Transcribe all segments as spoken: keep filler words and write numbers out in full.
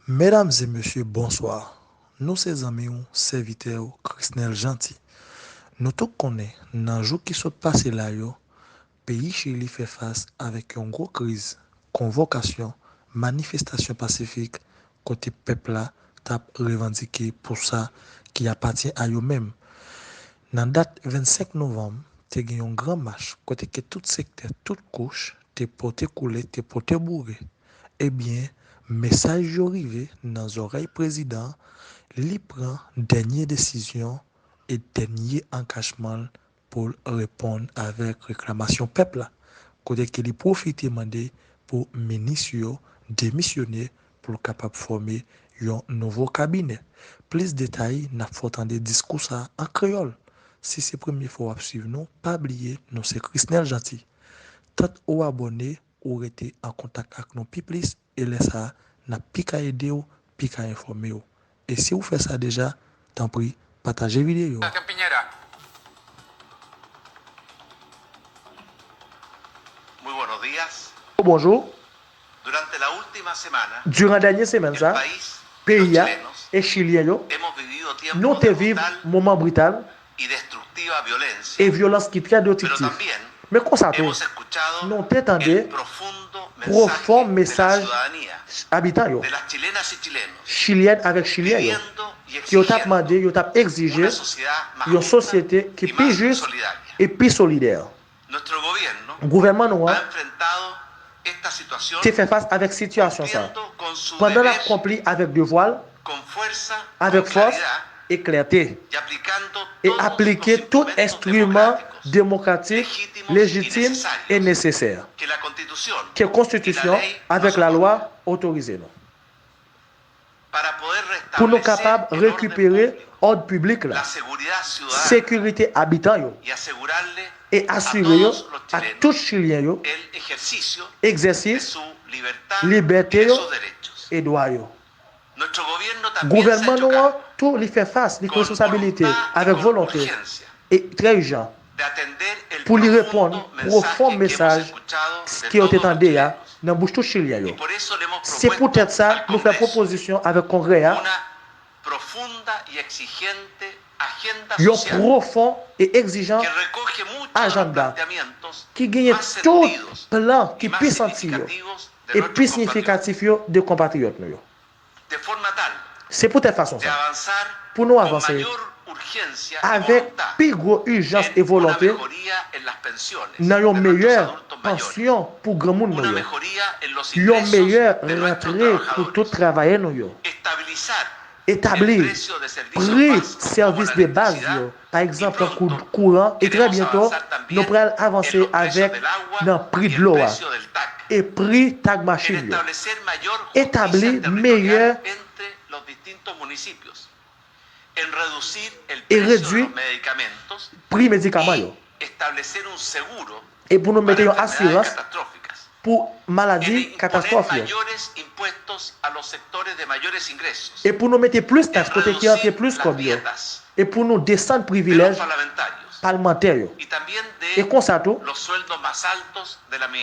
Medam e mesye, bonswa. Nou se zanmi w, sèvitè w, Chrisnel Jeanty. Nou tout konnen, nan jou ki sot pase la yo, peyi Chili fè fas avèk yon gwo kriz, konvokasyon, manifestasyon pasifik, kote pèp la t ap revandike pou sa ki apatyen a yo menm. Nan dat vennsenk novanm, te gen yon gran mach kote ke tout sektè, tout kouch te pote koule, te pote boure. Ebyen, mesaj yo rive nan zòrèy prezidan, li pran dènye desizyon e dènye angajman l pou l reponn avèk reklamasyon pèp la, kote ke li pwofite mande pou minis yo demisyone pou l kapab fòme yon nouvo kabinè. Plis detay, n ap fè w tande diskou sa a an kreyòl. Si se premye fwa w ap swiv nou, pa bliye, nou se Chrisnel Jeanty. Tant ou abòne, ou rete an kontak ak nou pi plis, e lè sa a, n ap pi ka ede w, pi ka enfòme w. E si w fè sa deja, tanpri, pataje videyo a. Sebastián Piñera. Muy buenos días. Bonjou. Durante la última semana, Diran dènye semèn el sa, país y los peyi a chilenos e chilyen yo, hemos vivido tiempos nou te de viv brutal moman brital y destructiva violencia, e vyolans ki trè destriktif. Pero también Men konsa tou, hemos escuchado nou te tande el profundo pwofon mensaje de la mesaj ciudadanía, abitan yo, de las chilenas y chilenos, chilyèn avèk chilyen yo, pidiendo y exigiendo, ke yo t ap mande, yo t ap egzije una sociedad más yon justa sosyete ki y pi más jis solidaria. E pi solidè. Nuestro gobierno Gouvènman nou an ha enfrentado esta situación te fè fas avèk sitiyasyon sa a, cumpliendo con su pandan l ap deber konpli avèk devwa l, con fuerza, avèk con fòs claridad, e klète, y aplicando e todos los aplike tout instrumentos enstriman democráticos demokratik legítimos y lejitim e necesarios nesesè que la Constitución ke y la konstitisyon ley avèk nos lalwa otorga, otorize nou pou nou kapab rekipere òd piblik la, sekirite abitan yo, e asire yo ak tout chilyen yo egzèsis libète yo e dwa yo. Gouvènman nou an tou, li fè fas, li pran responsabilite avèk volonte e trè ijan pou li reponn pwofon mesaj ke yo te tande a nan bouch tout chilyen yo. Se poutèt sa nou fè pwopozisyon avèk Kongrè a yon pwofon e egzijan ajanda ki genyen tout plan ki pi santi yo e pi siyifikatif yo de konpatriyòt nou yo. Se poutèt fason sa, pou nou avanse avèk pi gwo ijans e volonte nan yon meyè pansyon pou granmoun nou yo, yon meyè rantre pou tout travayè nou yo, etabli pri sèvis de baz yo, pa egzanp, tankou kouran, e trè byento, nou pral avanse avèk nan pri dlo a e pri tag machin yo. Etabli meyè e redui pri medikaman yo. E pou nou mete yon asirans pou maladi katastwòf yo. E pou nou mete plis taks kote ki rantre plis kòb yo. E pou nou desann privilèj palmantè yo. E konsa tou,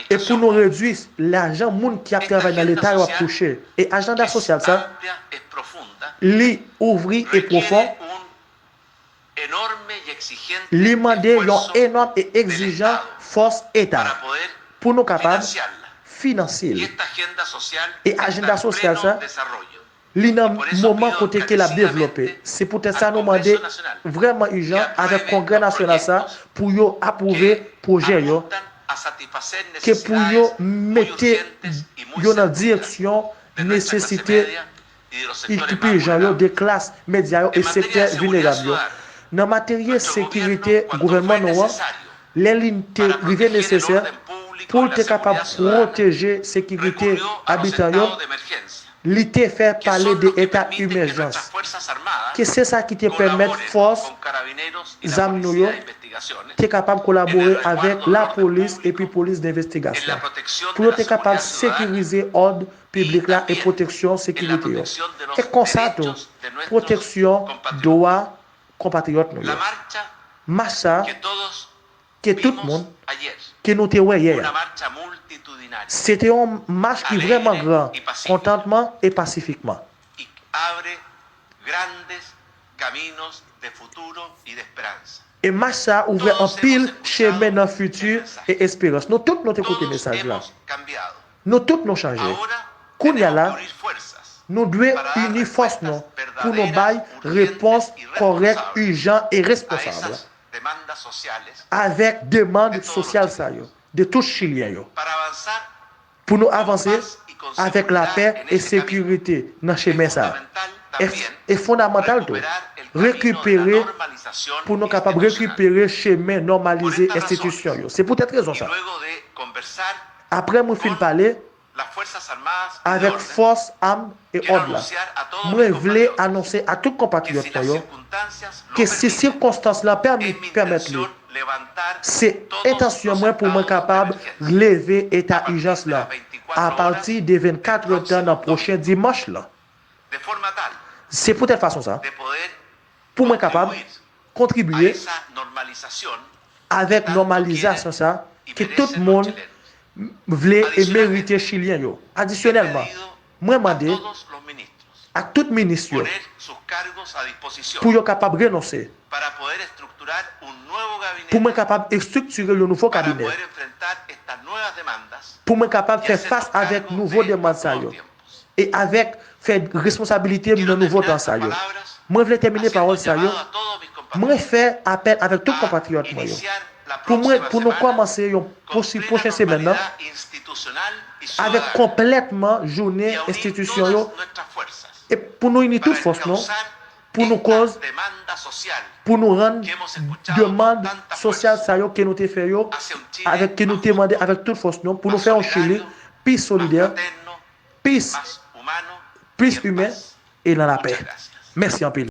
e pou nou redui lajan moun ki ap travay nan Leta yo ap touche. E ajanda sosyal sa, li ouvri e pwofon, li mande yon enòm e egzijan fòs Eta pou nou kapab finanse l. E ajanda sosyal sa, li nan moman kote ke l ap devlope. Se poutèt sa nou mande vrèman ijan avèk Kongrè Nasyonal sa pou yo apwouve pwojè yo, ke pou yo mete yo nan direksyon nesesite ki pi ijan yo, de klas medya yo e sektè vilnerab yo. Nan materye sekirite gouvènman nou an, lè li te rive nesesè pou l te kapab pwoteje sekirite abitan yo, li te fè pale de eta imèjans, ke se sa ki te pèmèt fòs zam nou yo te kapab kolabore avèk lapolis epi polis denvestigasyon pou yo te kapab sekirize òd piblik la e pwoteksyon sekirite yo. E konsa tou, pwoteksyon dwa konpatriyòt nou yo. Mach sa a, ke tout moun, ke nou te wè yè a, se te yon mach ki vrèman gran, kontantman e pasifikman. abre grandes caminos de futuro y de esperanza. E mach sa a ouvè anpil chemen nan fiti e esperans. Nou tout nou te koute mesaj la. Nou tout nou chanje. Kounye a la, nou dwe ini fòs nou pou nou bay repons kòrèk, ijan e responsab avèk demann sosyal sa yo de tout Chilyen yo. Pou nou avanse avèk lapè e sekirite nan chemen sa a. E fondamantal tou, rekipere, pou nou kapab rekipere chemen nòmalize enstitisyon yo. Se poutèt rezon sa, apre mwen fin pale avèk fòs am e òd la, mwen vle anonse a tout konpatriyòt mwen yo ke si sikonstans la pèmèt li, se entansyon mwen pou mwen kapab leve eta ijans la apati de vennkat èdtan nan pwochen dimanch la. Se poutèt fason sa, pou mwen kapab kontribye avèk nòmalizasyon sa ke tout moun vle e merite Chilyen yo. Adisyonèlman, mwen mande ak tout minis yo pou yo kapab renonse pou mwen kapab estriktire yon nouvo kabinè, pou mwen kapab fè fas avèk nouvo demann sa yo e avèk fè responsabilite m nan nouvo tan sa yo. Mwen vle tèmine pawòl sa yo. Mwen fè apèl avèk tout konpatriyòt mwen yo pou mwen, pou nou kòmanse yon pwosi pwochen semèn nan avèk konplètman jounen enstitisyon yo e pou nou ini tout fòs nou pou nou koz, pou nou rann demann sosyal sa yo ke nou te fè yo avèk, ke nou te mande avèk tout fòs nou pou nou fè yon Chili pi solidè, pi plis imen e nan lapè. Mèsi anpil.